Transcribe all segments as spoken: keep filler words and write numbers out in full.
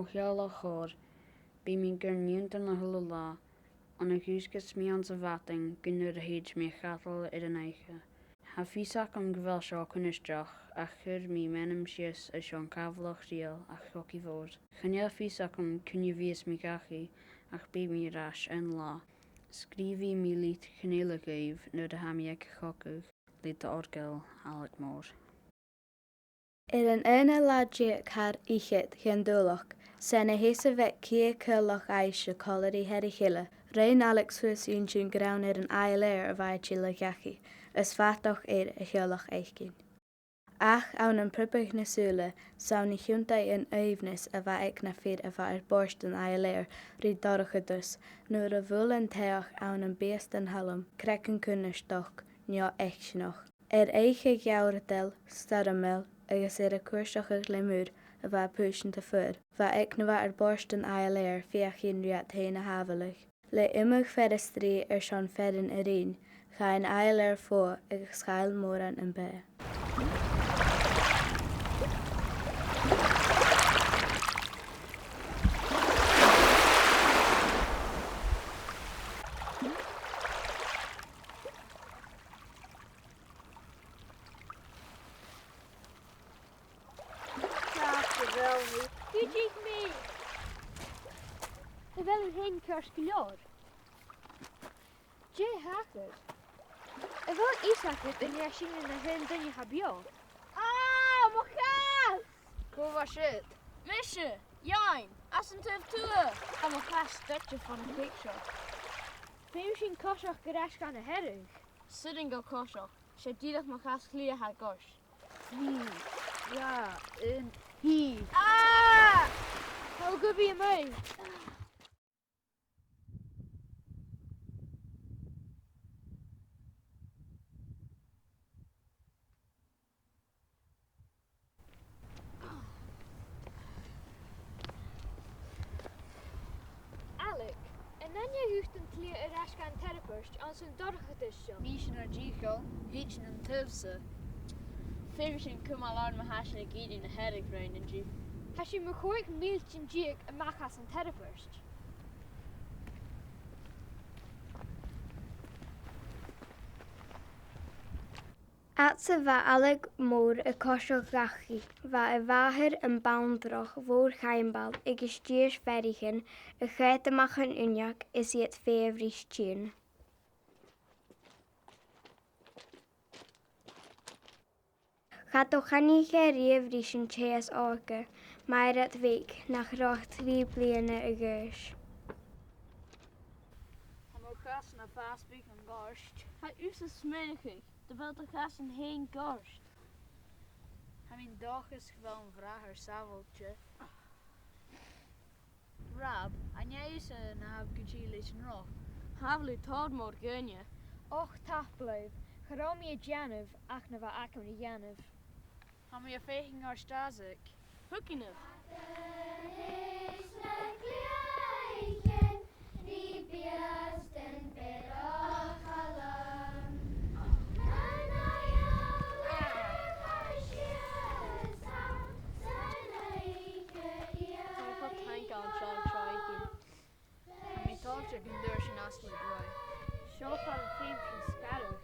Mo theaghlach chòir, bidh mi ag iarraidh ionnsachadh a h-uile là, on a dhùsgas mi anns a' mhadainn gu nuair a thèid mi a chadal air an oidhche. Tha fios agam gu bheil seo cunnartach, ach chuir mi m' ainm sìos airson cabhlach riaghail a' chogaidh mhòir. Chan eil fios agam cuin a bhios mi dhachaigh, ach bidh mi air ais aon là. Sgrìobhaidh mi leithid chan eil agaibh nuair a tha mi aig a' chogadh. Leithid a' Ghàidheil, Alec Moore. Air an aon là deug thar fhichead dhen Dùbhlachd, 's ann a sheasamh aig ceann cuallach aibhse còmhla ri Harry Gille, rinn Alec suas ionnsachadh gràin air an ath-fheur a bha e a' tilleadh dhachaigh, is fadachd air a theaghlach fhaicinn. Ach ann am priobadh na sùla, 's ann a thionndaidh an aoibhneas a bha aig na fir a bha air bòrd an ath-fheur ri dorchadas, nuair a bhuail an t-each ann am biastan thalm, creagan cunnartach, neo-fhicseanach. Air oidhche gheamhradail, stoirmeil, agus air a cuairteachadh le muir a bha a' pùsant am fear, bha aig na bha air bòrd an ath-fheur feuchainn ri iad fhèin a shàbhaladh. Le iomadh fear a' strì airson fearann a ruighinn, chaidh an ath-fheur fodha agus chaill mòran am beatha. Ceart gu leòr. Gu dearbh. A bheil thu fhèin ceart gu leòr? Dè thachair? A bheil fhios agad an e sinne na h-aon duine a tha beò? Ah, mo chas! Cò bha siud? Mise! Iain! Às an taobh tuath! Tha mo chas doirbh fon a' chùis seo. Feumaidh sinn coiseachd air ais dhan a' Ghearraidh. 'S urrainn dhomh coiseachd. 'S e dìreach mo chas-chliath a tha goirt. Trì, dhà, aon, thig. Ah! Thalla gu bhith a-muigh. Alec, an aithne dhut an t-slighe air ais dhan tearbairt anns an dorchadas seo? Nì sinn ar dìcheall, thèid sinn an taobh-sa. Feumaidh sinn cumail orm ma tha sinn ag iarraidh na Hearadh rinn an-diugh. Tha sinn mu chòig mìltean deug a-mach às an tearbairt. Fhad 's a bha Alec Mòr a' coiseachd dhachaigh, bha a mhàthair, am Banrach Mhòr Chaimbeul, agus dithis Mhàiri Chaimbeul a' coimhead a-mach an uinneig is iad fèidh a' bruich tighinn. Cha do cheannaich e a-riamh ris an tè as òige, mairead bheag nach robh ach trì bliadhna a dh'aois. Tha mo chas na b' fhaisge bhon ghoirt. Tha thusa a' smaoineachadh, dè bheil do chas fhèin goirt? Tha mi an dòchas gu bheil mo bhràthair sàbhailte. Rob, an e thusa na tha gu tìr leis an roc? Cha bhi tòrr mòr dhaoine. Och, tapadh leibh, cha robh mi a' dèanamh ach na bha agam ri dhèanamh. Tha mi a' faicinn ar stàsaig. Thugainn. Tha mi toilichte gun d' fhuair sinn astar roimhe. Seo far am feum sinn sgaradh.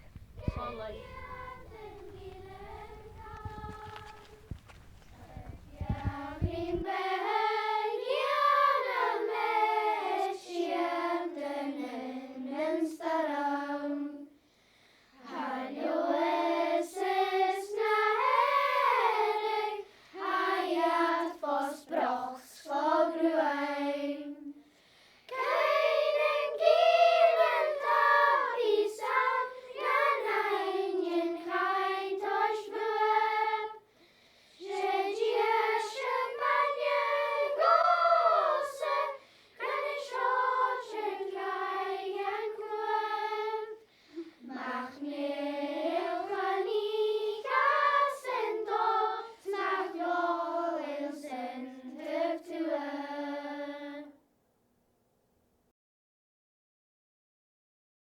Slàn leibh.